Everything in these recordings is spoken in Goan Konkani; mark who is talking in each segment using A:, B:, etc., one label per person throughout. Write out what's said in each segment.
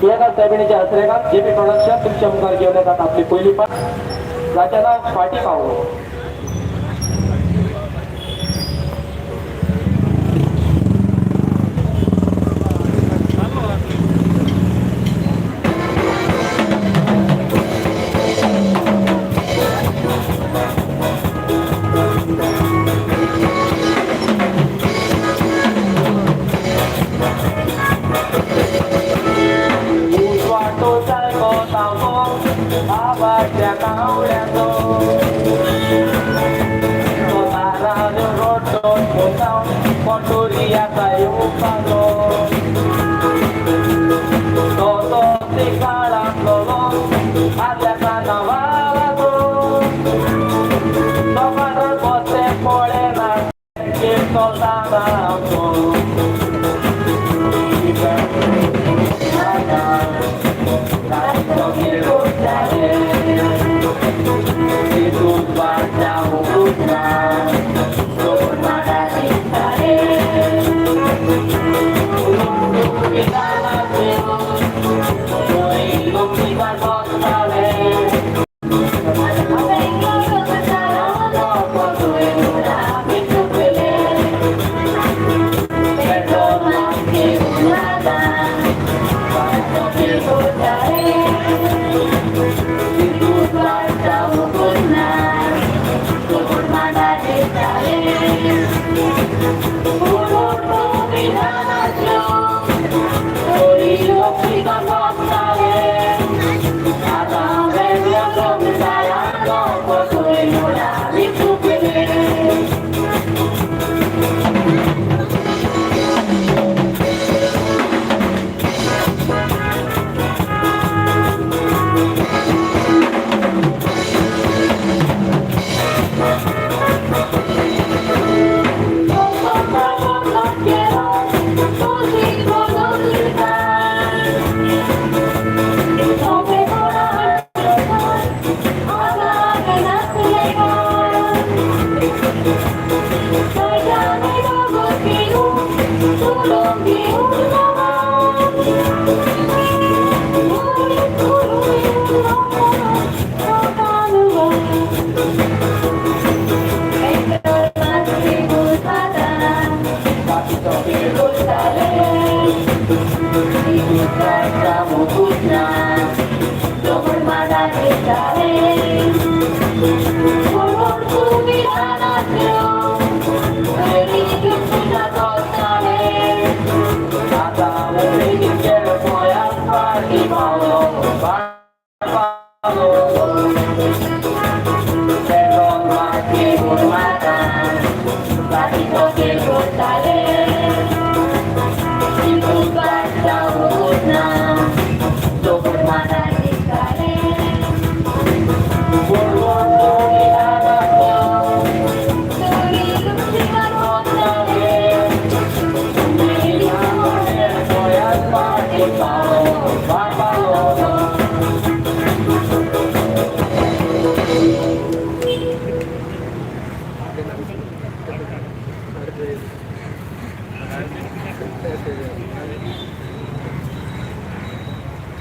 A: पियेकार साहेबिणीच्या हसरेकात जेपी प्रोडक्शन तुमच्या मुखार घेऊन येतात आपली पहिली पाट, जाचें नाव फाटी पावलो. उजवाटो सारको तावो आवाच्या कावळ्याचो, तो तारान रोडो मुखाव पोटोरियाचा येवपाचो, तो तो काळांतलो आदल्या कानावालाचो, तो पांढरो बसे पळेना तो जाणाचो.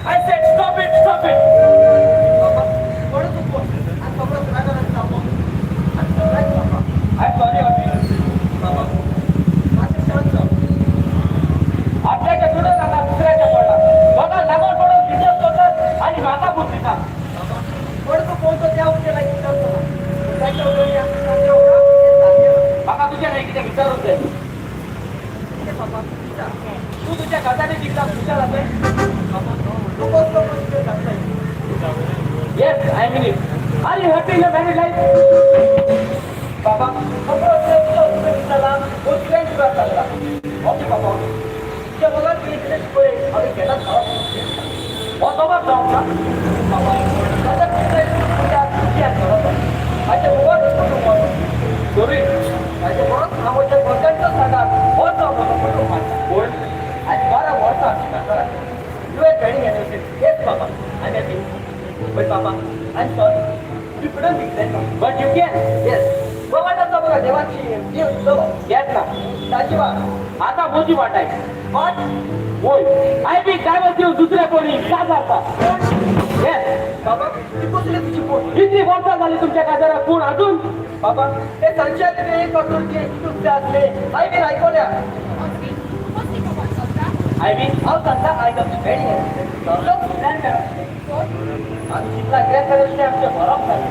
A: I said, stop it, stop it. I'm sorry, Abhi. आपल्याच्या थोडं जाता, दुसऱ्याच्या पडला. बघा, लागून पडून भिजत होतात आणि माता बुद्धीचा. म्हाका तुझ्या नाही कितें विचारूंक जाय. तूं तुज्या गजाली जिखला हुशार आसय. Yes, I mean it. Are you happy in your married life? बाबा, ओके बाबा. तुझ्या बघा हांवें केन्नाच हो दबाव जावंक ना बाबा. सॉरी, हांव सांगा हो जावं म्हजो कुटुंब. कोण आज 12 वर्सां आमची संवसारात. You are wedding anniversary. Yes, Papa. I'm happy. But Papa, I'm sorry. You couldn't be that. But you can. Yes. बाबा बघा देवाची देव येत ना ताची वाट. आता मोजी वाट आहे. What? होय, I be काय देऊ दुसऱ्या कोणी. बाबा, ती कसली तुजी पोट?
B: इतली वर्सां जाली तुमच्या काजाराक, पूण अजून
A: बाबा, ते सांजचे ते एक वाजून नुस्तें आसले हांवें आयकल्या.
C: कसली खबर सोदता?
A: I mean, हांव सांगता, आयज आमची वेडिंग सगळो ग्रँड पॅरंट्स आमी चिंतला, ग्रँड पॅरंट्स आमचें बरोच जालें.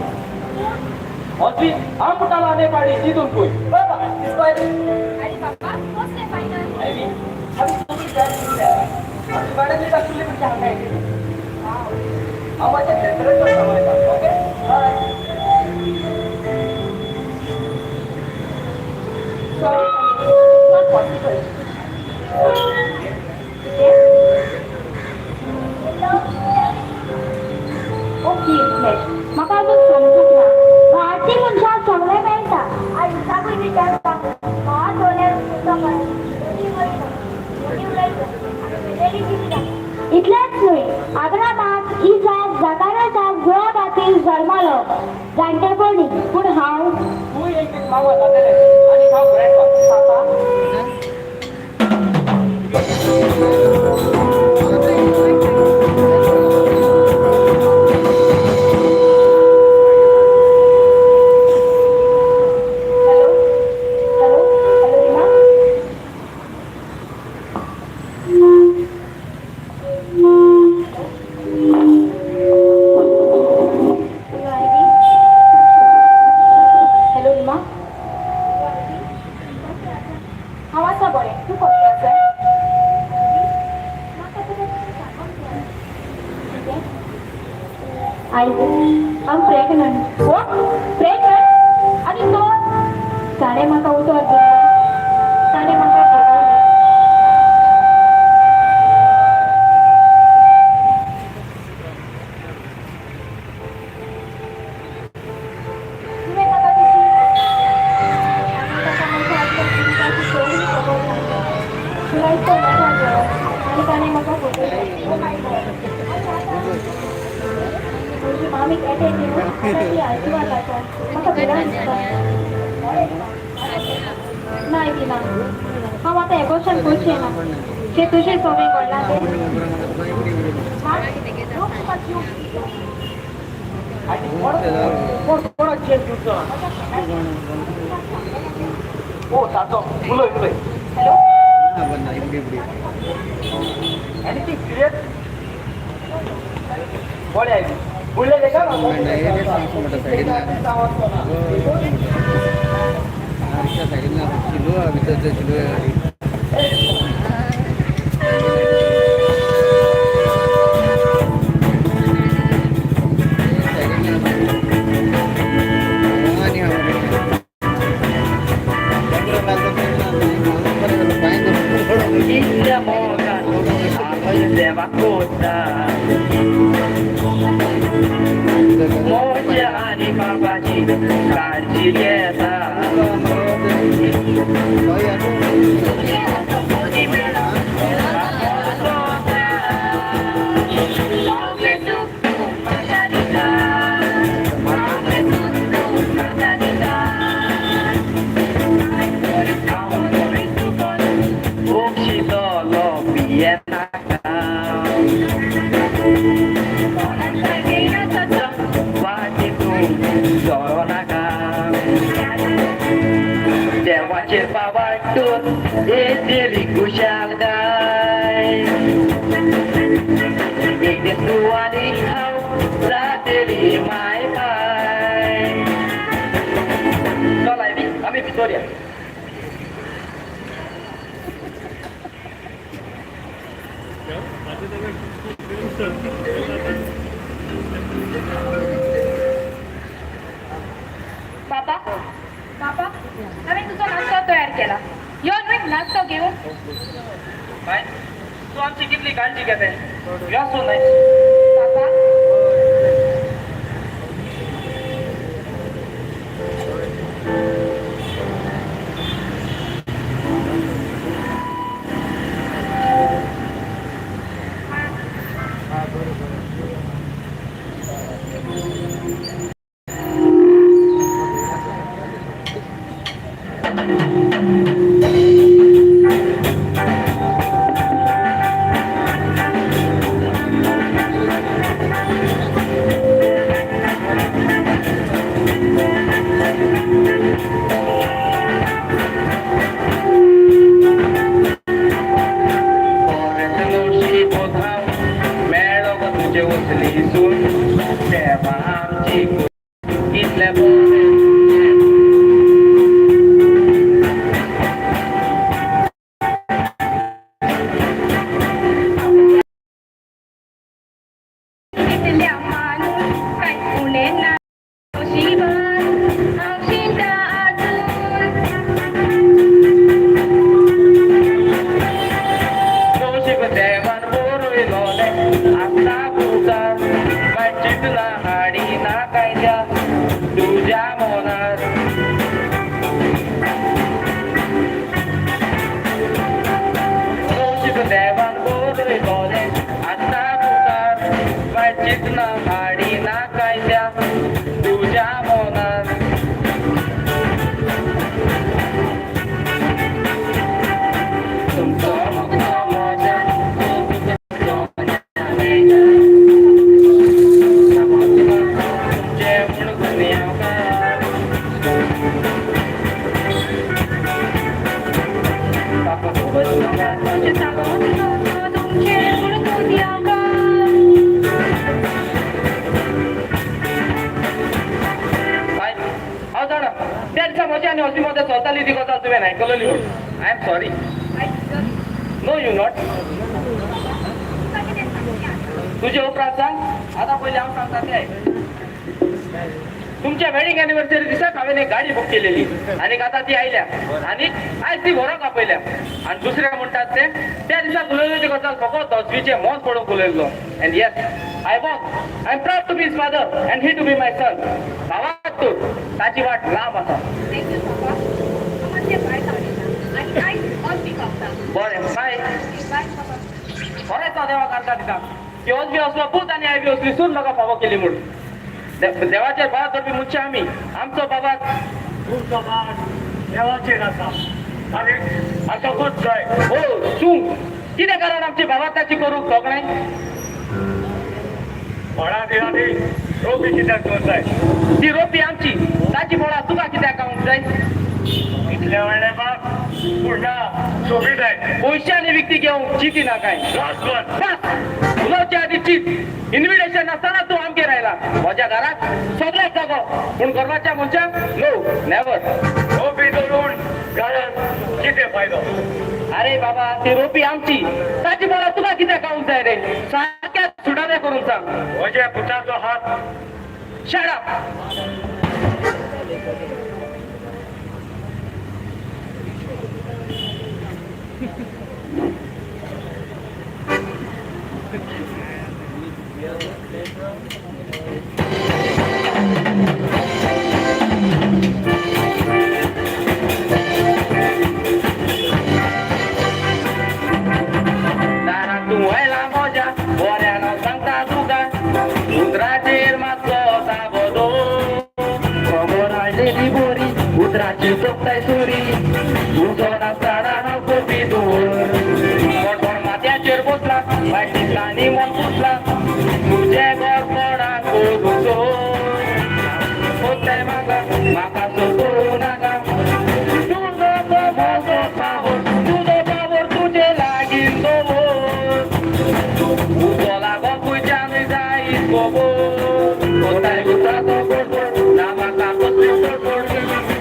B: ऑस्विन, हांव म्हणटालो आनी पाडी चिंतून पळय.
A: बाबा, दिसपाय.
C: आरे बाबा, कसलें फायनल?
A: I mean, आमी सगळीं प्लॅन केल्या. आमची मॅडम आशिल्ली म्हणजे हांगा येयली. हांव म्हाज्या ग्रँड पॅरंट्स सांगता. Okay, bye.
D: Sorry, it's not possible. कितें? ओके, इतलेंच म्हाका अजून समजूंक ना.
E: भारतीय मनशाक सगळें मेळटा. आयुष्याकूय विचार भात जाल्यार इतलेंच न्हय, आब्रामाक इजाक जाकाराजाक जुळा बातीर जल्मालो जाणटेपणी, पूण हांव
B: तूं एक दीस मामा जातलें आनी हांव grandpa.
D: Papa.
E: Hello, hello, hello Rima. Hello ivy.
D: Hello Rima, हांव आसा बरें, तूं कशें आसा?
E: म्हाका तुका कितें सांगूंक जाय.
D: कितें?
E: आयवी, हांव प्रेग्नंट.
D: What, pregnant? आनी तो?
E: ताणें म्हाका उतर दिलें, ताणें म्हाका फटवलें. तुवें ताका तशी. हांवें ताका म्हज्या आदल्या जिविताची सगळी खबर सांगली. तुला इतलो मोठो केलो आनी ताणें म्हाका फटयलें. ओ my God. आनी आतां म्हजी मामीक एटॅक येवन आतां ती आयसीयूवात आसा. म्हाका भिरांत दिसता. ना ती ना, हांव आतां एबॉर्शन करचें ना. जें तुजें सगळें घडलां तें
D: लोक तुका जीव दिता.
A: आनी कोण कोण कोणाक चेंज दिवचो ना. ओ तातो, उलय उलय.
D: हॅलो.
A: Anything serious? बरें आयली उडलें का?
F: इतल्या मोगान हांव सेवा कोत्ता, म्हज्या आनी बाबाची काळजी घेता. खुबशी भियेनाका, वाटी तूं सोरो नाका. देवाचेर पावाटून येतली खुशालकाय. एक दीस तूं आनी हांव जातली माय पाय.
A: चल आयवी, आमी भितर या.
C: बाबा, बाबा, हांवें तुजो नाश्तो तयार केला. यो न्हय नाश्तो घेवन.
A: बाय, तूं आमची कितली काळजी घेताय. You are so nice.
C: बाबा.
F: असली सून देवा आमची कितले बरें.
C: इतल्या मानून काय उणें ना नशिबान हांव शिंता आजून.
F: नशीब देवान बरयलोलें आसता मुखार, कांय चिंतना हाडिना कायद्या तुज्या मनार. नशीब देवान बरयलोलें आसता मुखार, कांय चिंतना हाडिना कायद्या तुज्या मनार. तुमचो मुखो म्हज्या तुमचें म्हूण गुन्यांवकार. पापा
C: तुमचें सांगून तुमचें म्हूण गुन्यांवकार.
F: बाय, हांव जाणा त्या दिसा म्हजी आनी हॉस्पी मदें चलताली ती गजाल तुवें आयकलेली म्हूण. I am sorry. No, you not.
C: तुका कितें सांगचें आसा?
F: तुजे उपरांत सांग. आतां पयलीं हांव सांगता तें आयक. तुमच्या वेडिंग एनिवर्सरी दिसाक हांवें एक गाडी बूक केलेली आनी आतां ती आयल्या आनी आयज ती व्हरोंक आपयल्या. आनी दुसरें म्हणटात तें, त्या दिसाक उलयल्ली ती गजाल फकत दसवीचें मन पडूंक उलयल्लो. And yes, I won. I am proud to be his father and he to be my son. भावात तूं ताची वाट लांब आसा.
C: Thank you बाबा. हांव मातशें भायर पावलें आनी आयज ऑन पावता.
F: बरें, बाय.
C: बाय बाबा.
F: बरेंच हांव देवाक आर्गां दिता की होच बी असलो पूत आनी I बी असली सून म्हाका फावो केली म्हूण. देवाचेर भार दवरपी मनशां आमी. आमचो बाबा
G: तुमचो भार देवाचेर आसा आनी आसोकूच जाय.
F: हो तूं कितें कारण आमची बाबा ताची करूंक तोखणाय?
G: फळां दिनांनी रोपी कित्याक दवर जाय?
F: ती रोपी आमची, ताची फळां तुका कित्याक खावंक जाय?
G: इतलें व्हडलें बाग पूण ना सोबीत जाय.
F: पयशांनी विकती घेवंक चिंती ना काय.
G: रासभर.
F: बस, उलोवचे आदी चीत. इन्व्हिटेशन नासतना तूं आमगेर आयला. म्हज्या घराक सगळ्याक जागो, पूण गर्वाच्या मनशाक नो, नेवर.
G: रोपी दवरून घरात कितें फायदो?
F: अरे बाबा, ती रोपी आमची, ताची फळां तुका कित्याक खावंक जाय रे? सारक्या सुटावे करून सांग.
G: म्हज्या पुताचो हात.
F: Shut up. दारात तूं आयला म्हज्या, बऱ्यान हांव सांगता तुका, उतराचेर मातसो ताबो दवर. खबर हाडलेली बरी, उतराची तोपताय सुरी. तुजो नासतना हांव करपी दवर. कोण कोण माथ्याचेर बसला, वायट दिसता मन पुसला. तुजें घर कोणाक करूं सोय? कोत्ताय म्हाका, म्हाका सो करूं नाका. तुजो तो म्हजो पावर, तुजो पावर तुजे लागीं दवर. उजो लागो खंयच्यान जायत खबर. कोताय उतराचो गडबड ना, म्हाका कसली गडबड.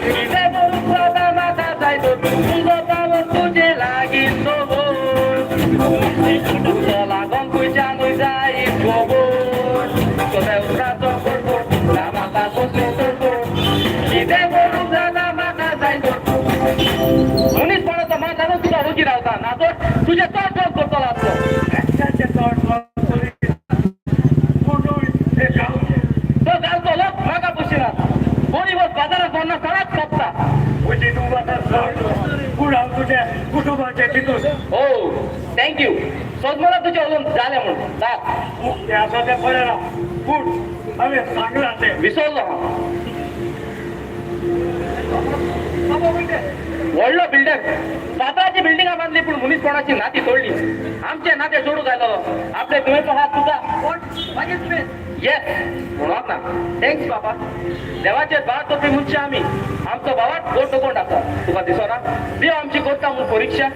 F: कितें करूंक जाता म्हाका जाय तर, तुजो पावर तुजे लागीं दवर. उजो लागोन खंयच्यान जायत खबर. कोताय उतराचो गडबड ना, म्हाका कसली गडबड. कितें करूंक जाता म्हाका जाय तर. मनीसपणाचो मान घालून तुका वगी रावता, ना तर तुजें चड बंद करतलो आसलो.
G: एकट्याचें तोंड बंद करीत पुणूय ते गांवचे.
F: तो गांवचो लोक म्हाका पोशिनात. कोणी वच बाजारात वचना सगळ्यात सोंपता.
G: म्हजी तूं म्हाका चड, पूण हांव तुज्या कुटुंबाचें तितून.
F: हो, thank you. सोजमला तुजें उलोवन जालें म्हूण दाख.
G: तें आसा तें बरें ना, पूण हांवें सांगलां तें.
F: विसरलो हांव. व्हडलो बिल्डर, फातराची बिल्डिंगां बांदली, पूण मनीसपणाची नाती तोडली. आमचे नाते जोडूंक आयलो आपले तुवें हात तुका.
A: मागीर तुवें
F: येस म्हणूंक ना. Thanks बाबा. देवाचेर भार दवरपी मनशां आमी. आमचो भावात गोड कोण आसा तुका दिसना? देव आमची करता म्हूण परिक्षा.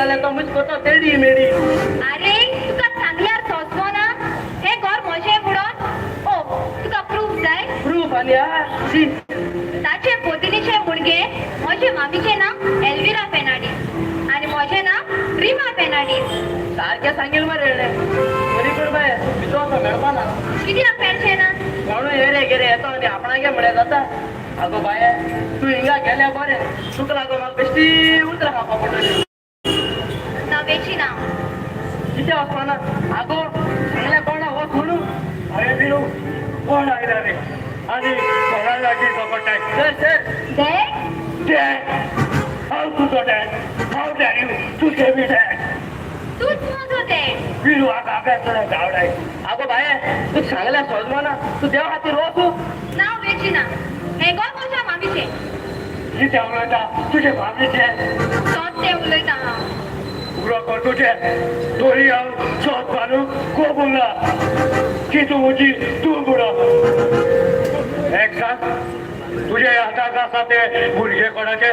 F: जाल्यार तो मुजको तेडी मेडी.
C: अरे तुका सांगल्यार सोंसवना हें घर म्हजें म्हणून. ओ तुका प्रूफ जाय?
F: प्रूफ आनी शी.
C: ताचे पोतिनीचे मुणगे म्हजे मामीचें नांव एल्विरा फेर्नांडीस आनी म्हजें नांव रिमा फेर्नांडीस.
F: सारकें सांगील मरे तरी पूण बाय भितर असो मेळपाना.
C: कित्याक मेळचें ना?
F: कोणूय येरे गेरे येता आनी आपणागे म्हळ्यार जाता. आगो बाये तूं हिंगा गेल्या बरें, तुका लागून म्हाका बेश्टी उतरां खावपा पडटली.
C: ना वेची ना.
F: कितें वचपाना? आगो सांगल्या कोणा वच म्हणून.
G: अरे विरू, कोण आयला रे आनी कोणा लागीं झगडटाय?
F: Sir sir.
C: Dad?
G: Dad? हांव तुजो डॅड? हांव डॅडी तुजे बी डॅड?
C: तूच म्हजो डॅड.
G: विरू हाका हांगासर धांवडाय.
F: आगो बाये तूं सांगल्या सोजमना, तूं देवा खातीर वचू.
C: ना वेची ना, हें घर म्हज्या मामीचें.
G: कितें उलयता? तुजे मामीचें?
C: सोत तें उलयता हांव.
G: उलो कर तुजें तोरी हांव सोद बांदूंक कोबूंक ना की तूं म्हजी तूं म्हणून. एक सांग, तुजे हाताक आसा ते भुरगे कोणाचे?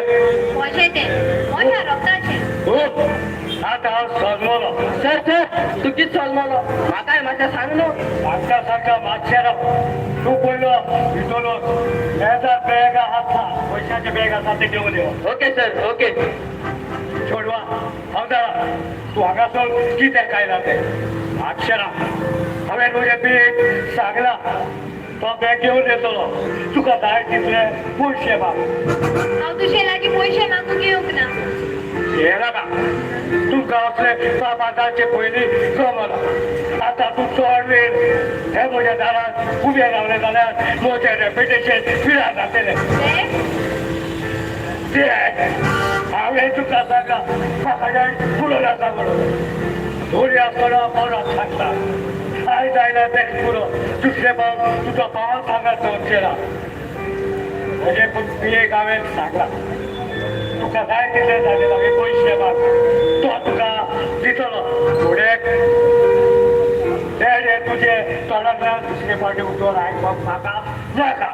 C: म्हजें तें, म्हज्या रक्ताचें.
G: हो, आतां हांव सजमलो.
F: सर सर तूं कितें सोजमलो? म्हाकाय मातशें सांग न्हू.
G: सांगता सांगता मातशें राव. तूं पयलो भितरलो मेजार बॅग आसा, पयशाचें बॅग आसा तें घेवन यो.
F: Okay sir okay.
G: चेडवा, हांव जाणा तूं हांगासर कितें खायला तें. मातशें राव, हांवें म्हज्या पियेक सांगलां तो बॅग घेवन येतलो. तुका जाय तितले पयशे माग.
C: हांव तुजे लागीं पयशे मागूंक येवंक ना.
G: हे नाका, तुमकां असले बाबाचे पयलीं गमना. आतां तूं चड वेळ हे म्हज्या दारांत उबें रावलें जाल्यार म्हजें रेप्युटेशन पिडा जातलें.
C: डॅड?
G: ते हांवें तुका सांगलां म्हाका काय पुरो जाता म्हणून. दोरी आसतना कोणाक सांगता आयज आयल्या तें पुरो. दुसरे पावट तुजो पावल हांगा दवरचें ना. म्हजे पियेक हांवें सांगलां तुका जाय तितले जाले मागीर पयशे माग, तो तुका दितलो. फुडें डॅड हे तुजे तोंडांतल्यान दुसरे फावटी उतर आयकपाक म्हाका नाका.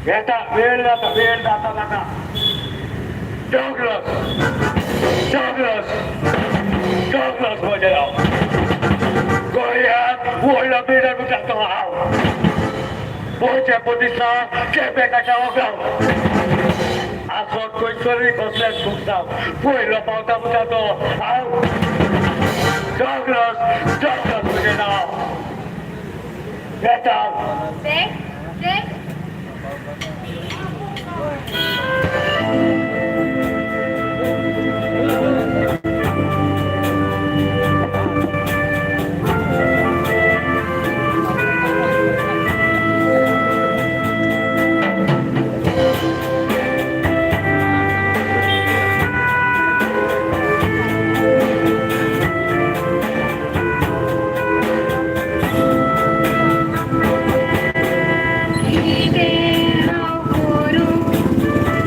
G: येता वेळ जाता, वेळ जाता नाका. डॉगलस, डॉगलस, डॉगलस म्हजें नांव. गोंयांत व्हडलो बिल्डर म्हणटा तो हांव. पळोवचें दिसा केपेकाच्या ओगाव आसत खंयसरूय कसलें सूख जावं पयलो पावता म्हणटा तो हांव. डॉगलस, डॉगलस म्हजें नांव. येता.
C: डॅड? डॅड? कितें हांव करूं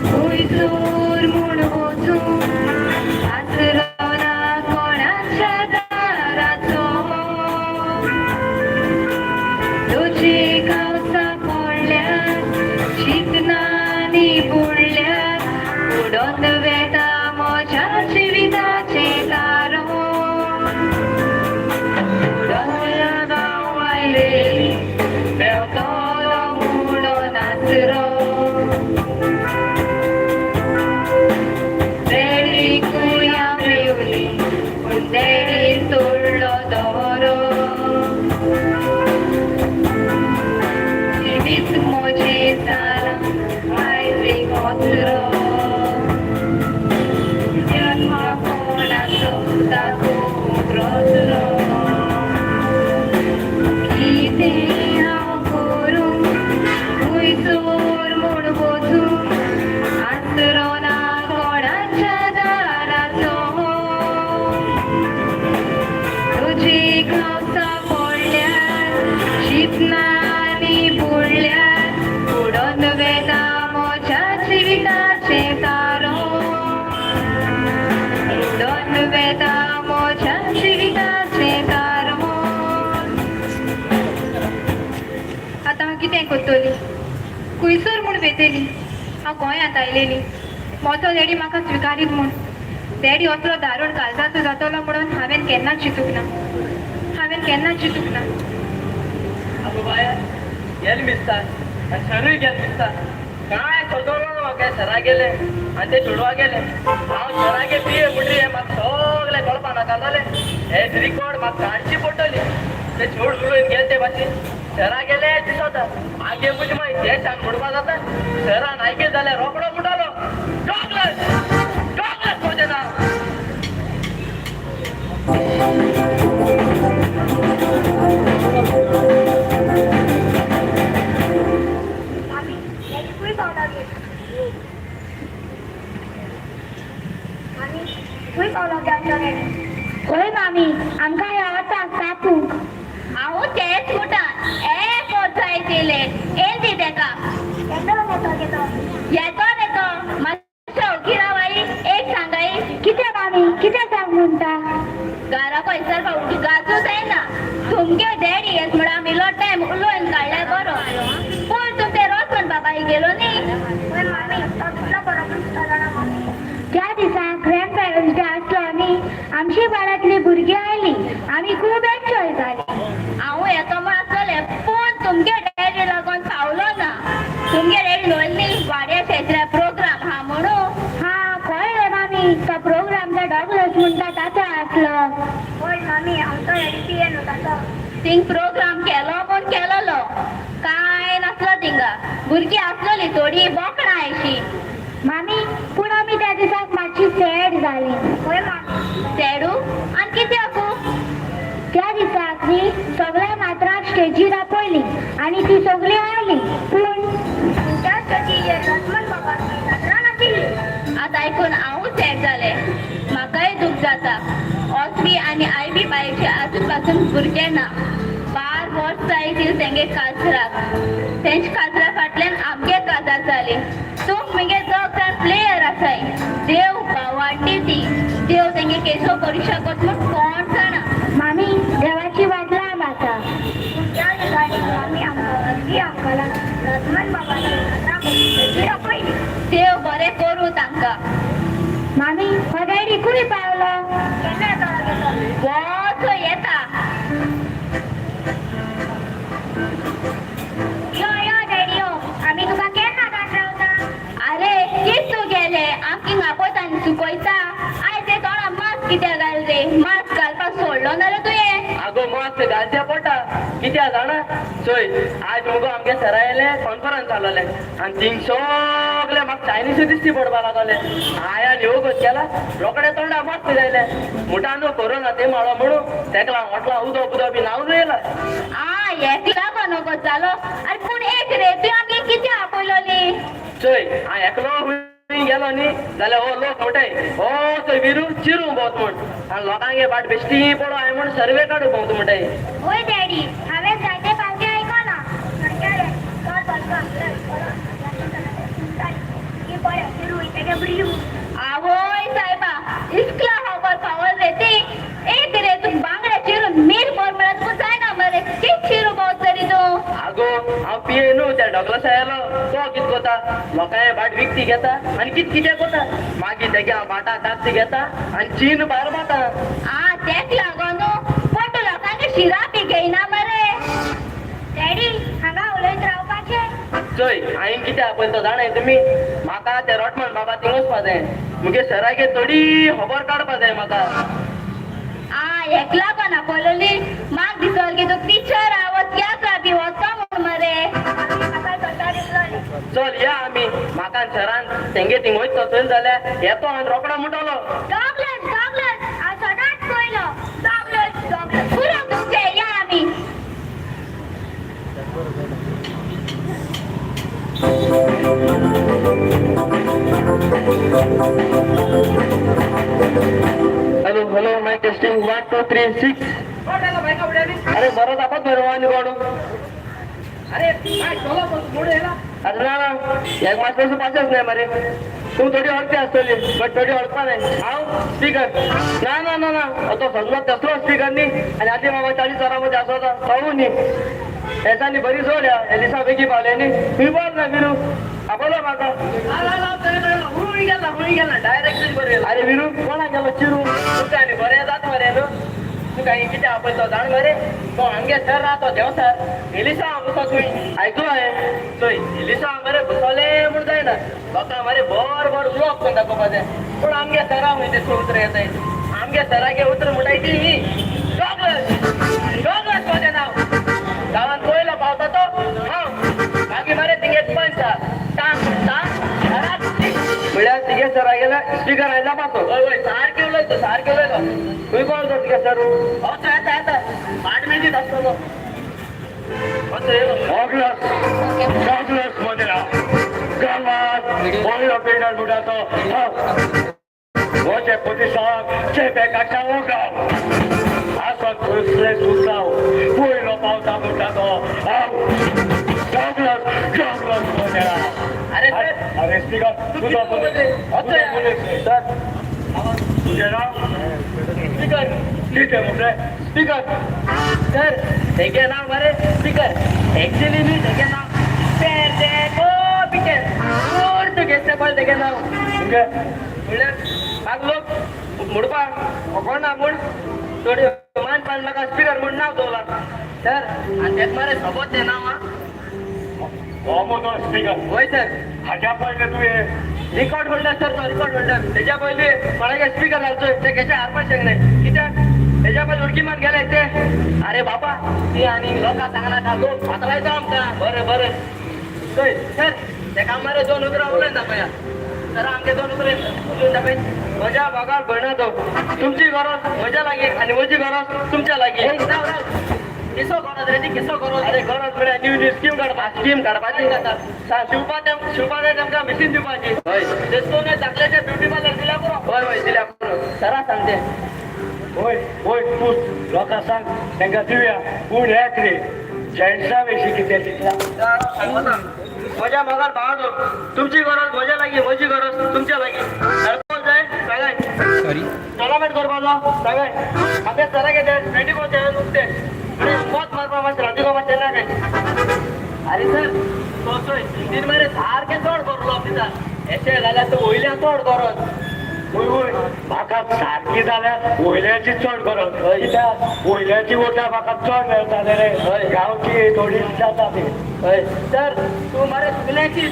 C: खंयसर म्हूण वचूं, आसरो ना कोणाच्या दाराचो. तुजी कावसां पडल्यार चिंतनांनी बुडल्यार उडोन वेता म्हज्या जिविताचें तारो. उडोन हांव आयलेली मेवतलो म्हणून आसरो. डॅडी कुया मेवली पूण डॅडी सोडलो दवरो. जिवीत म्हजें जालां आयज एक कचरो. कित्याक कोणाचो दाखोवंक रचलो. कितें हांव करूं खंयसर म्हूण वचूं, आसरो ना कोणाच्या दाराचो. तुजी कावसां पडल्यार चिंतनांनी बुडल्यार उडोन वेता म्हज्या जिविताचें तारो. उडोन वेता म्हज्या जिविताचें तारो. आतां हांव कितें करतली? खुंयसर म्हूण वेतली? हांव गोंयांत आयलेली. म्हजो डॅडी म्हाका स्विकारीत म्हूण. डॅडी असलो दारूण काळजाचो जातलो म्हणून हांवें केन्नाच चिंतूंक ना, हांवें केन्नाच चिंतूंक ना.
A: अगो बाय, गेले मिसता आनी सरूय गेले मिसता. काय सजवलो ना म्हाका. सरा गेले आनी ते चेडवा गेले. हांव सरागे पिये म्हणटरी हें म्हाका सगळें कळपा नाका जालें. हेच रिकॉर्ड म्हाका काडची पडटली. ते चेड उलोवन गेले ते भाशेन सरा गेले दिसता. आगे म्हणजे मागीर ते शान म्हणपा जाता. सरान आयकले जाल्यार रोकडो म्हणटालो, डॉगलस डॉगलस म्हजें नांव.
E: मामी, डॅडी खंय पावला गे? मामी, खंय पावला गे आमचो डॅडी?
D: होय मामी, आमकां ह्या वता कापूंक.
C: हांव तेच म्हणटा, एक वर्सा येयले येल दी तेका.
E: केन्ना येतो गे तो?
C: येतो रे तो, मातशें ओगी राव आई. एक सांगाय.
D: कितें मामी, कितें सांग म्हणटा?
C: घरा खंयसर पावटी गाजू जायना. तुमगे डॅडी येस म्हणून आमी इल्लो टायम उलोवन काडल्यार बरो. पूण तुमचे रोसन बाबाई गेलो न्ही.
E: होय मामी, तो कितलो बरो दिसता जाणा मामी.
D: त्या दिसा ग्रँड पॅरंट्स डे आसलो आनी आमची वाड्यांतली भुरगीं आयलीं. आमी खूब एन्जॉय जालीं.
C: हांव येतो म्हण आसलें, पूण तुमगे डॅडी लागून पावलो ना. तुमगे डॅडी न्हय वाड्या शेजरा प्रोग्राम हा म्हणून.
D: हा, कळ्ळें मामी, तो प्रोग्राम त्या डॉगलस म्हणटा ताचो आसलो.
E: होय मामी, आमचो डॅडी पिये न्हू ताचो.
C: थिंग प्रोग्राम केलो म्हूण केलोलो, कांय नासलो थिंगा. भुरगीं आसलोली थोडी बोकडां अशी.
D: मामी, पूण आमी त्या दिसाक मातशी सॅड जाली.
E: होय मामी.
C: चेडू आनी कित्याकू?
D: त्या दिसाक न्ही सगळ्या मात्रांक स्टेजीर आपयली आनी ती सगळीं आयलीं, पूण
E: त्या स्टेजीर लक्ष्मण बाबाची जात्रा नाशिल्ली.
C: आतां आयकून हांवूच सॅड जालें. म्हाकाय दूख जाता. ऑस्बी आनी आयबी बायचे आजून पासून भुरगें ना. 12 वर्स जायतील तेंगे काजराक. तेंच्या काजरा फाटल्यान आमगे काजार जाली. तूं मुगे दोग जाण प्लेयर आसाय. देव वांटी ती देव तेंगे केसो करूं शकत म्हूण कोण जाणा.
D: मामी, देवाची वाट लांब आसा.
E: पूण त्या दिसांनी मामी आमकां अरबी अंकलान लक्ष्मण बाबाची जात्रा स्टेजीर आपयली.
C: देव बरें करूं तांकां.
D: मामी, हो डॅडी खंय पावलो?
E: केन्ना येतो गे तो?
C: वचो येता.
E: यो यो डॅडी यो, आमी तुका केन्ना दाट रावता?
C: अरे कित तूं गेले? आमकी आपयता आनी चुकयता. आयज ते तोंडा मास्क कित्याक घाल रे? मास्क घालपाक सोडलो ना रे तुवें?
A: आगो, मास्क घालचें पडटा. कित्याक जाणा? चोय, आयज मुगो आमगे सरा येयले, कॉन्फरन्स जालोलें आनी थिंग सगळे म्हाका चायनीसूय दिश्टी पडपा लागले. हांवें योग केला, रोखडे तोंडा मास्क जायले. म्हणटा न्हू कोरोना ते माळो म्हणून तेका हॉटला उदक उदक बी न्हांवन येयला.
C: आ, एकला नको जालो. अरे पूण एक रे, तुवें आमगे कित्याक आपयलोली?
A: चोय, हांव एकलो खंय गेलो न्ही जाल्यार हो लोक म्हणटाय, हो चोय विरू चिरू भोंवत म्हूण, आनी लोकांगे बाट बेश्टी पडो हांवें म्हूण सर्वे काडू भोंवता म्हणटाय.
E: होय डॅडी, हांवें जायते फावटी आयकलां. सारकें रे, तो सारको पळय चिरू तेगे ब्रियू.
C: आवय सायबा, इतला खबर पावल रे ती. एक रे, तूं बांगडे चिरून मीर भर म्हळ्यार तुका जायना मरे. कित चिरू भोंवत तरी तूं?
A: आगो, हांव पिये न्हू त्या डॉगलस आयलो. तो कित कोता, लोकांचे बाट विकती घेता आनी कित कितें कोता. मागीर तेगे हांव बाटा कागदी घेता आनी चीन भायर माता.
C: आ, तेक लागोन न्हू पण तूं लोकांचे शिरा बी घेयना मरे.
E: डॅडी, हांगा उलयत रावपाचें.
A: चोय, हांवें कितें आपयलो तो जाणाय तुमी? म्हाका ते रोटमन बाबा थिंग वचपा जाय. मुगे सरागे थोडी खबर काडपा जाय म्हाका.
C: आ, एकला पण आपयलोली. म्हाक दिसल की तूं टिचर आवत या बी वचो म्हूण मरे.
E: म्हाका स्वता दिसलोलें.
A: चल या आमी. म्हाका सरान तेंगे थिंग वयता चल जाल्यार येतो आनी रोकडो म्हणटलो.
E: डॉगलस डॉगलस, हांव सदांच पयलो. Douglas Douglas.
C: पुरो तुमचें, या आमी.
A: Hello hello, mic testing, 1 2 3 6. अरे बरो दाखवत बरो आनी कोण?
B: अरे काय
A: अरे ना ना, एक मास्टर पासच नाही मरे. तूं थोडी अडते आसतली, बट थोडी अडपा नाही. हांव स्पीकर ना ना ना ना, तो सगळो तसलो स्पीकर न्ही. आनी आदी बाबा 40 वरां मध्ये आसो तो न्ही. हेसांनी बरी जोड ह्या एलिसा बेगी पावले न्ही. तुमी बोल ना बिरू, आपलो म्हाका. खंय गेला, खंय गेला, डायरेक्ट बरें.
F: अरे विरू,
A: कोणा गेलो चिरू? तुका आनी बरें जाता मरे न्हू. तुका हांवें कितें आपयतो जाण मरे? तो आमगे सर रावतो, देव सर एलिसा घुसो तुवें आयकलो हांवें. चोय, एलिसा मरे घुसोले म्हूण जायना, लोकां मरे बर बर उलोवप करून दाखोवपाचें. पूण आमगे सरा खंय ते उतरां येताय? आमगे सरागे उतरां म्हणटाय ती ही, डॉगलस, डॉगलस म्हजें नांव, गांवांत पयलो पावता तो हांव. मागीर मरे तिगे पंच टांग टांग घरात.
F: म्हळ्यार तिगे सर गेल्या स्पीकर आयला पासो.
A: हय हय, सारकें उलयतो, सारकें उलयलो.
F: खंय पावलो तो तिगे सर?
A: असो येता येता 8 मिनटीत आसतलो. असो येयलो.
G: डॉगलस, डॉगलस म्हजें नांव, गांवांत व्हडलो बिल्डर म्हणटा तो हांव. म्हजे पुलिसांक चेपे काडटा हो गांव. आसत कसले सुचाव, पयलो पावता म्हणटा तो हांव. डॉगलस, डॉगलस म्हजें नांव.
A: अरे सर.
G: अरे स्पीकर, तुजो पुलीस.
A: सर.
G: तुजें नांव?
A: स्पीकर.
G: कितें म्हटलें?
A: Speaker sir. तेगे नाव मरे स्पीकर, एक्चुअली न्ही, तेगे नाव पेरदे पिकर, पुर्तुगेज पळय तेगे नाव.
G: तुगे
A: म्हणल्यार म्हाका लोक म्हणपाक कोण ना म्हूण थोडी मान पान म्हाका स्पीकर म्हूण नांव दवरलां सर. आनी तेका मरे सोबत तें नांव आं.
G: हो म्हजो स्पीकर?
A: वय सर.
G: हाज्या पयलें तुवें
A: रिकॉर्ड होल्डर सर तो, रिकॉर्ड होल्डर. तेज्या पयलीं कोणागे स्पीकर घालचो ते कशें हारपाक शकले कित्याक? तेज्या पयलीं उडकी मार गेले ते. अरे बाबा, ती आनी लोकां सांगनाका, लोक फातरायता आमकां. बरें बरें. चोय सर, तेका मरे दोन उतरां उलयन दाखया. सर, आमगे दोन उतरां उलोवन दाखय.
F: म्हज्या भागार भयणा तो, तुमची गरज म्हज्या लागीं आनी म्हजी गरज तुमच्या लागीं.
A: राव राव, किसो गरज रे ती, किसो गरज?
F: अरे गरज म्हळ्यार न्यू न्यू स्कीम काडपा, स्कीम काडपाची. शिवपा तेम शिवपा जाय तेमकां मिशीन दिवपाची.
A: हय, तेच धाकल्याचे ब्युटी पार्लर दिल्या पुरो.
F: हय हय, दिल्या पुरो.
A: सरा सांगते.
G: वय वय, तूं लोकां सांग, तांकां दिवया. पूण एक रे, जेंट्सा विशीं कितें चिंतला?
F: सांगता, म्हज्या मोगार भावानो, तुमची गरज म्हज्या लागीं, म्हजी गरज तुमच्या लागीं. हेडफोन जाय सांगाय, टोर्नामेंट करपाचो सांगाय. आमच्या सराक येते 24 नुकते आनी मत मारपा मातशें राजू मातशें ना काय.
A: अरे सर, तो चोय हिंदीन मरे सारकें चड करलो दिता. एशें जाल्यार तूं वयल्यान चड गरज.
G: वय वय, म्हाका सारकी जाल्यार वयल्याची चड गरज. कित्याक वयल्याची वोटां म्हाका चड मेळटाले रे, गांवची थोडी जाता ती.
A: हय सर, तूं मरे सगळ्याची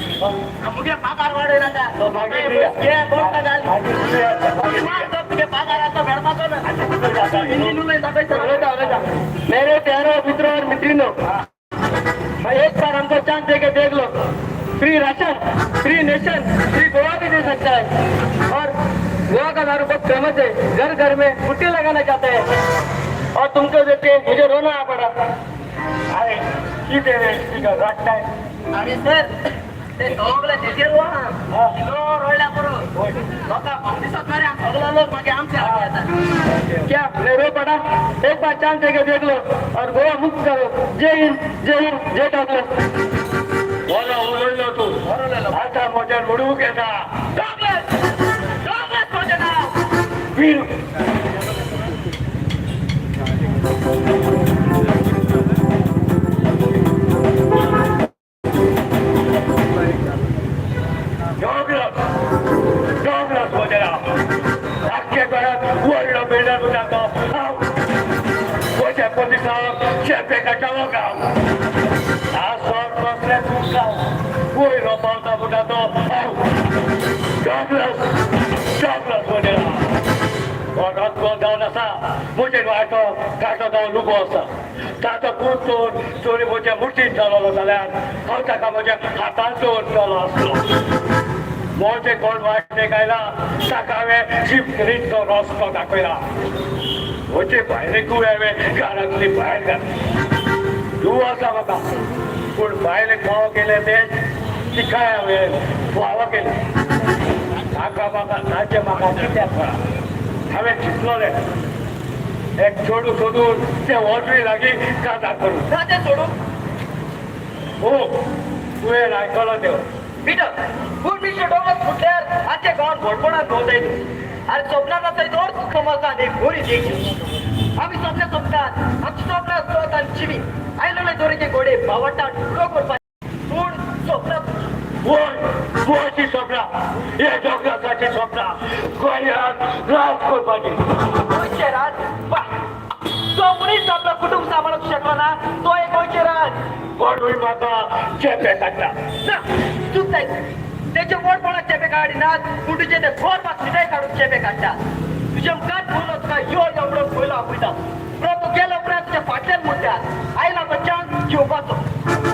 A: मुगे पगार वाडय नाका.
G: मागीर दिया.
A: घे, बोट घाल.
G: मागीर दिया, मागीर दिया.
A: तुगे पगार आतां मेळपाचो ना. तूं हिंदीन उलय दाखय सर.
F: उलयता उलयता. मेरे प्यारो मित्रों और मित्रिनों, भाई एक बार हमको चांस देके देख लो. Free ration, free nation, free Goa भी दे सकता है. और गोवा का दारू बहुत फेमस है, घर घर में पुट्टी लगाना चाहते हैं और तुमको देख के मुझे रोना आ पड़ा.
G: अरे कितें रे स्पीकर, रडटाय?
A: अरे सर, ते सगळे तेजेर
G: हा.
A: किलो रोयल्या पुरो. लोकां दिसत मरे, सगळे लोक मागीर आमचे हाती येतात.
F: क्या मैं रो पड़ा? एक बार चांस देके देख लो और गोवा मुक्त करो. जय हिंद, जय हिंद, जय डॉक्टर.
G: बरो उलयलो तूं.
A: बरो उलयलो.
G: आतां म्हज्यान उडूंक येता.
A: डॉगलस, डॉगलस म्हजें नांव.
G: वीर. डॉगलस, डॉगलस म्हजें नांव, आख्खे गोंयांत व्हडलो बिल्डर म्हणटा तो हांव. म्हज्या पुलिसांक चेपे काडटा हो गांव. आसत कसले तुमकां, वयलो पावता म्हणटा तो हांव. डॉगलस, डॉगलस म्हजें नांव. हो रस्तो जावन आसा म्हजेर वाटो कांटो तो लुबो आसा. ताचो पूत चोर चोरी म्हज्या मुठींत जालो जाल्यार हांव ताका म्हज्या हातान दवरतलो आसलो. म्हजे कोण वायट आयला ताका हांवें जिपरीचो रस्तो दाखयला. म्हजे बायलेकूय हांवें घरांतली भायर घातली. तूं आसा म्हाका, पूण बायलेक फावो केलें तें तिकाय हांवें फावो केलें. ताका म्हाका ताचें म्हाका कित्याक कळा. हांवें चिंतलोलें एक चेडूं सोदून ते वॉटरी लागीं काजार करूं.
A: तें सोडून.
G: हो, तुवें आयकलो तें.
A: पिटर, पूण मिस्टर डॉगलस फुटल्यार आजच्या गांवात व्हडपणान भोंवताय तूं. अरे स्वप्नात आसा तोच समजता आनी गोरी देखी. आमी स्वप्न सोंपतात, आमची स्वप्न चोत आनी चिमी आयलोले दोरीचे घोडे बावट्टा उडो करपाक, पूण स्वप्नात.
G: वय, वयची सपनां हे डॉगलस. करपाचें सोंपना गोंयांत राज करपाचें.
A: गोंयचें राज वा! जो मनीस आपलो कुटुंब सांबाळूंक शकलो ना तो एक गोंयचें राज.
G: कोणूय म्हाका चेपे काडटा.
A: ना, चूक जायत. तेचे व्हडपणाक चेपे काडिनात, पूण तुजें ते घर मात मिठाय काडून चेपे काडटा. तुज्या मुखार पयलो तुका यो यो म्हणून पयलो आपयता. उपरांत तूं गेलो उपरांत तुज्या फाटल्यान म्हणटा, आयला तो चान्स घेवपाचो.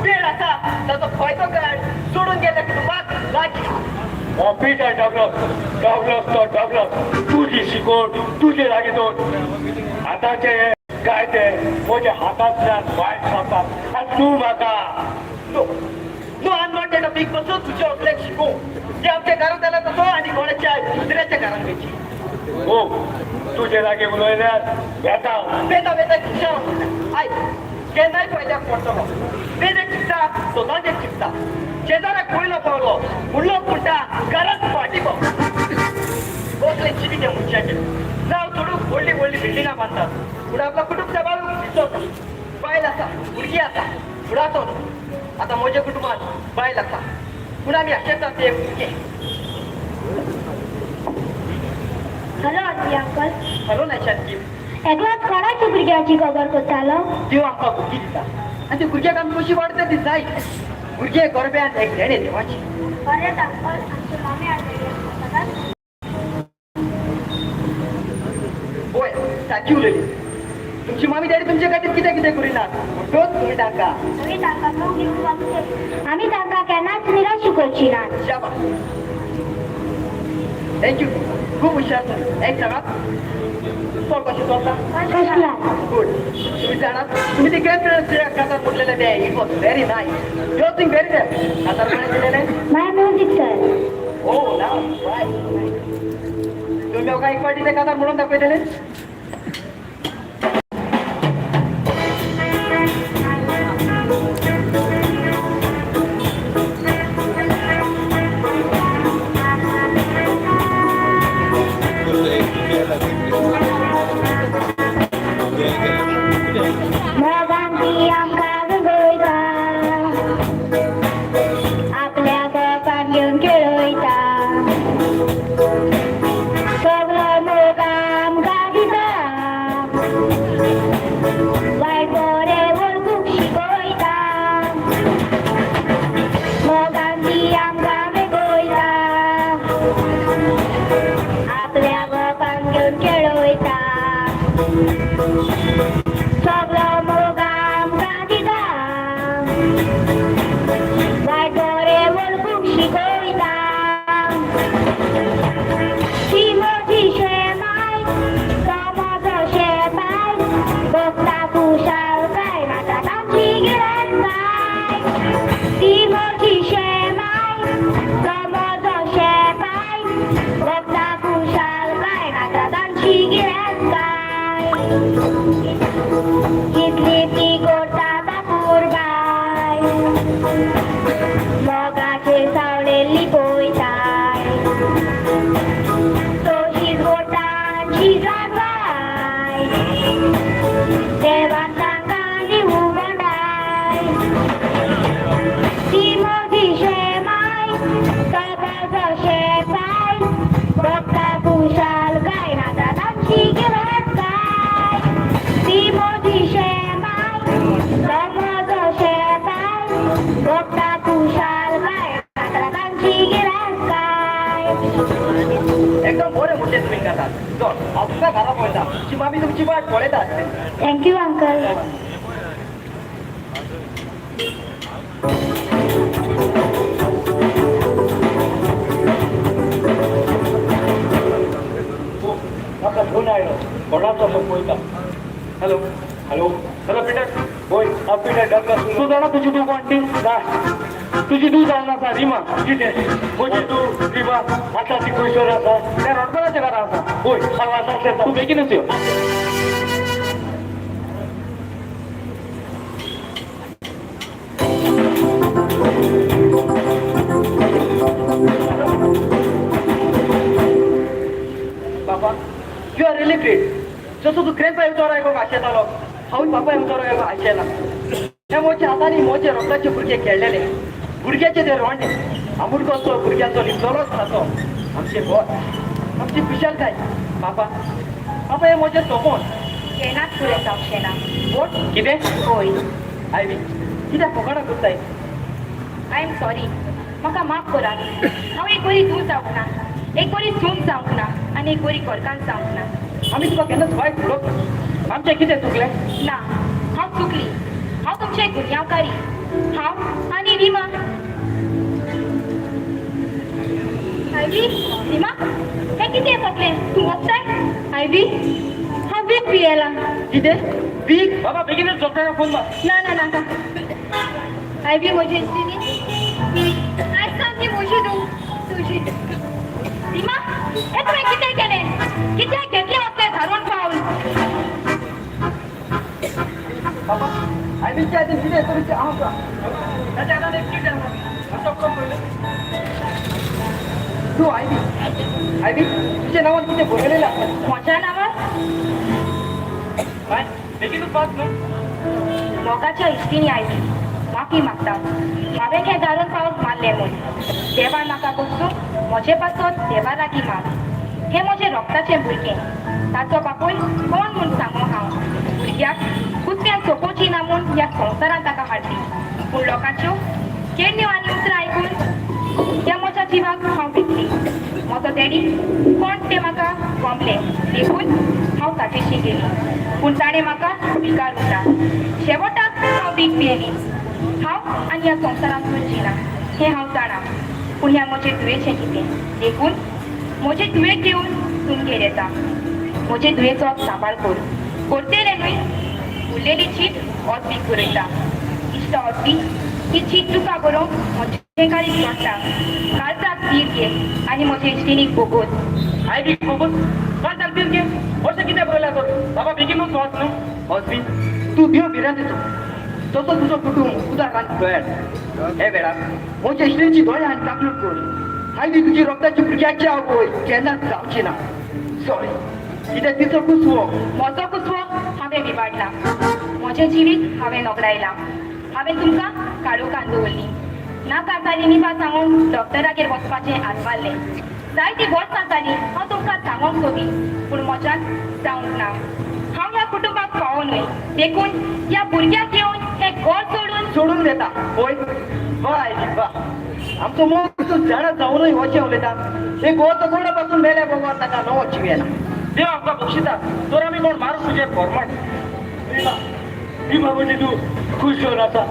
A: वेळ आसा ताचो फायदो काड. सोडून गेल्या कुटुंबाक लागीं.
G: हो पीटर डगलस, डगलस तो डगलस. तुजी शिकोवन तुजे लागीं दवर. आतांचे हे कायदे म्हज्या हातांतल्यान भायर सरतात आनी तूं म्हाका.
A: No, no, I am not that a big person तुज्या आपल्याक शिकोवं. जे आमच्या घरांत जाला तसो आनी कोणाच्या दुसऱ्याच्या घरांत वेची.
G: हो, तुजे लागीं उलयल्यार येता.
A: वेता वेता शिक्षण आयक, केन्नाय फायद्याक पडटलो. तेजें चिंतता, स्वताचें चिंतता. शेजाराक पयलो पावलो म्हणलो म्हणटा घरात फाटीं पाव. कसलें जिवीत हें मनशाचें! नांव सोडूंक व्हडलीं व्हडलीं बिल्डिंगां बांदतात, पूण आपलो कुटूंब सांबाळूंक दिसना. बायल आसा, भुरगीं आसा, फुडाचो न्हू. आतां म्हज्या कुटुंबांत बायल आसा, पूण आमी आशेतात ते भुरगें.
D: हॅलो आजी अंकल.
A: हॅलो नाशांती.
D: एकलोच कोणाची भुरग्याची खबर करतालो?
A: देव आमकां भुरगीं दिता आनी ते भुरग्याक आमी कशी वाडटा ती जाय. भुरगे गोरब्यांत एक देणें देवाचें.
D: बरें अंकल, आमचे मामी आडलेली आमकां सदांच.
A: होय, सारकी उलयली. तुमची मामी डॅडी तुमचे खातीर कितें कितें करिनात, म्हणटच तुमी तांकां
D: आमी तांकां मोग घेवन वागचें. आमी तांकां केन्नाच निराश करची नात.
A: शाबास, thank you. खूब हुशार तुमी. एक सांगात, चोड कशें चलता?
D: कसला?
A: गुड. तुम्ही जाणात, तुम्ही ते ग्रँड पेरंट्स कातार म्हटलेले ते, it was very nice. You sing very well. कातार कोणें दिलेलें?
D: My music sir.
A: हो ना, बाय. तुम्ही म्हाका एक फावटी ते कातार म्हणून दाखयतले?
D: मोगान ती आमकां गंगयता, आपल्या गोपान घेवन खेळयता, सगलो मोग आमकां दिता, वायट बरें वळखूंक शिकयता. मोगान ती आमकां वेगयता, आपल्या गोपान घेवन खेळयता, सगलो मोग आमकां दिता, वायट बरें वळखूंक शिकयता. ती म्हजी शेमाय, तो म्हजो शेपाय, भोगता खुशालकाय, नाता तांची गिरेस्तकाय. ती म्हजी शेमाय, तो म्हजो शेपाय, भोगता खुशालकाय, नाता तांची गिरेस्तकाय. कितली ती करता बापूरबाय, मोगाचे सावळे लिपयताय, तशीच गोटांची जाणवाय, देवान तांकां दिवूं बंडाय. ती म्हजी शेमाय, तो म्हजो शेपाय, भोगता खुशालकाय, नाता तांची गिरेस्तकाय. ती म्हजी शेमाय, तो म्हजो शेपाय, भोगता खुशालकाय, नाता तांची गिरेस्तकाय.
A: एकदम बरें म्हटलें तुमी कातार. चल, हांव तुमकां घरा पळयता. तुमची मामी तुमची वाट पळयता आसतली.
D: Thank you uncle.
G: म्हाका फोन आयलो कोणाचो तो पळयता.
B: हॅलो.
G: हॅलो.
B: Hello Peter.
G: होय, हांव पीटर डगलस.
B: तूं जाणा तुजी धूव कोण ती?
G: ना.
B: तुजी धूव जावन आसा रिमा.
G: कितें? म्हजी धूव रिमा आतां ती खंयसर आसा?
B: त्या रोडकराच्या घरा आसा.
G: होय, हांव आतां येता.
B: तूं बेगीनच यो.
A: बाबा, you are really great. जसो तूं ग्रँड उतारो आयकूंक आशेतालो, हांवूय बापाय उतारो आयकूंक आशेला. ह्या म्हज्या हातांनी म्हजे रोखडाचे भुरगे खेळलेले. भुरग्याचे ते रोंडे आमुडकोचो, भुरग्यांचो लिपलोच खातो. आमचें घर, आमची खुशालकाय. बाबा, बाबा, हें म्हजें सोपोन.
C: केन्नाच पुरें जावचें ना.
A: वोट कितें?
C: होय.
A: आयवी, कित्याक फकाणां करताय?
C: I am sorry, म्हाका माफ करात. हांव एक बरी धूव जावंक ना, एक बरी सून जावंक ना आनी एक बरी घरकान्न जावंक ना.
A: आमी तुका केन्नाच वायट उलोवंक ना. आमचें कितें चुकलें?
C: ना, हांव चुकली. हांव तुमचें गुन्यांवकारी. हांव आनी रिमा. आयवी, रिमा, हें कितें सगळें? तूं वखदाय? आयवी, हांव वीख पियेलां.
A: कितें वीख?
B: बाबा, बेगीनच डॉक्टराक फोन मार.
C: ना ना, नाका. आयवी, म्हजी इश्टिणी, आयज सावन ती म्हजी धूव, तुजी. रिमा, हें तुवें कितें केलें? कित्याक घेतलें असलें धारून पावल?
A: बाबा, आयवीच्या हातीन कितें करूचें हांव
B: ताच्या हातान एक चीट आसा. मातसो करून पळयलें.
A: तूं आयवी, आयवी, तुज्या नांवान कितें बरयलेलें आसा.
C: म्हज्या नांवार?
B: बाय, बेगीनूच वाच न्हू.
C: मोगाच्या इश्टिणी आयली, माफी मागता हांवें हें दारून पावल मारलें म्हूण. देवान म्हाका बसूं, म्हजे पासत देवा लागीं माग. हें म्हजें रोगताचें भुरगें. ताचो बापूय कोण म्हूण सांगू हांव? भुरग्याक कुत्र्यान सोपोवची ना म्हूण ह्या संवसारांत ताका हाडली, पूण लोकांच्यो केण्ण्यो आनी उतरां आयकून ह्या म्हज्या जिवाक हांव विकली. म्हजो डॅडी कोण तें म्हाका गमलें, देखून हांव ताचेशी गेली, पूण ताणें म्हाका स्विकारूंक ना. शेवटाक हांव वीख पियेली. हांव आनी ह्या संवसारांत उरची ना हें हांव जाणा, पूण ह्या म्हजे धुवेचें कितें? देखून म्हजे धुवेक घेवन तुमगेर येता. म्हजे धुवेचो सांबाळ कर. करतेलें न्हय? उरलेली चीट ऑस्बीक बरयता. इश्टा ऑस्बी, ही चीट तुका बरोवंक म्हजें काळीज रडटा. काळजाक धीर घे आनी म्हजे इश्टिणीक भोगोस.
B: आयवीक भोगोस, काळजाक धीर घे, अशें कितें बरयलां तर? बाबा, बेगीनूच वाच न्हू.
A: ऑस्बी, तूं भियो भिरांतेचो, तसो तुजो कुटूंब उदकांत गळ्यात. हे वेळार म्हज्या इश्टिणीची दोळे आनी काकलूट कर. आयवी तुजी रोगताची भुरग्याची आवय केन्नाच जावची ना. सॉरी, कित्याक तिचो कुसवो.
C: म्हजो कुसवो हांवें विबाडला. म्हजें जिवीत हांवें नगडायलां. हांवें तुमकां काळोखान दवरली. नाका जाली निभा सांगून डॉक्टरागेर वचपाचें आजवारलें. जायतीं वर्सां जालीं हांव तुमकां सांगूंक सोदी, पूण म्हज्यान जावंक ना. हांव ह्या कुटुंबाक फावो न्हय, देखून ह्या भुरग्याक घेवन हें घर सोडून
A: सोडून देता. होय, वा आयली वा. आमचो मोग तूं जाणा जावनूय अशें उलयता. हे गोवाचो कोणा पासून मेल्या बगर ताका नवो जीव येना.
B: देव आमकां बक्षिता तर आमी कोण मारू तुजेर फॉर्माट.
G: रिमा, रिमा, म्हजें तूं खूश जावन आसा.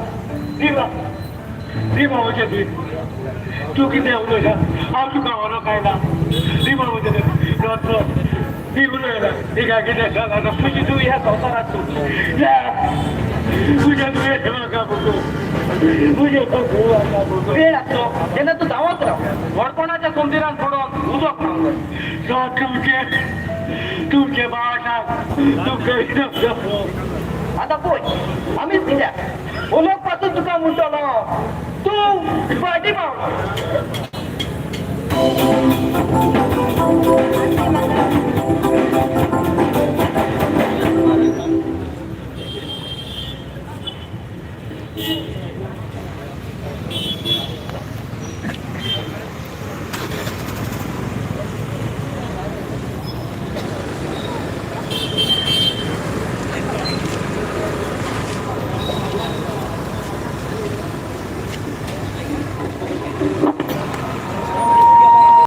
G: रिमा, रिमा, म्हजें धूय, तूं कितें उलयता? हांव तुका व्हरोंक आयला. रिमा, म्हजें रत्न, ती उलयना. तिका कितें सांग?
B: तुजी धूव ह्या संवसारात सोडली.
G: तुज्या तुवें म्हाका बघू, तुजें म्हाका बघू.
A: वेळ आसलो तेन्ना तूं धांवत राव.
B: व्हडपणाच्या सोमदिरान पडोन उदक मागलो.
G: तुमचे तुमचे बाळाक तुमकां.
A: आतां पळय, आमीच कित्याक उलोवप पासून तुका म्हणटलो, तूं फाटीं पावलो.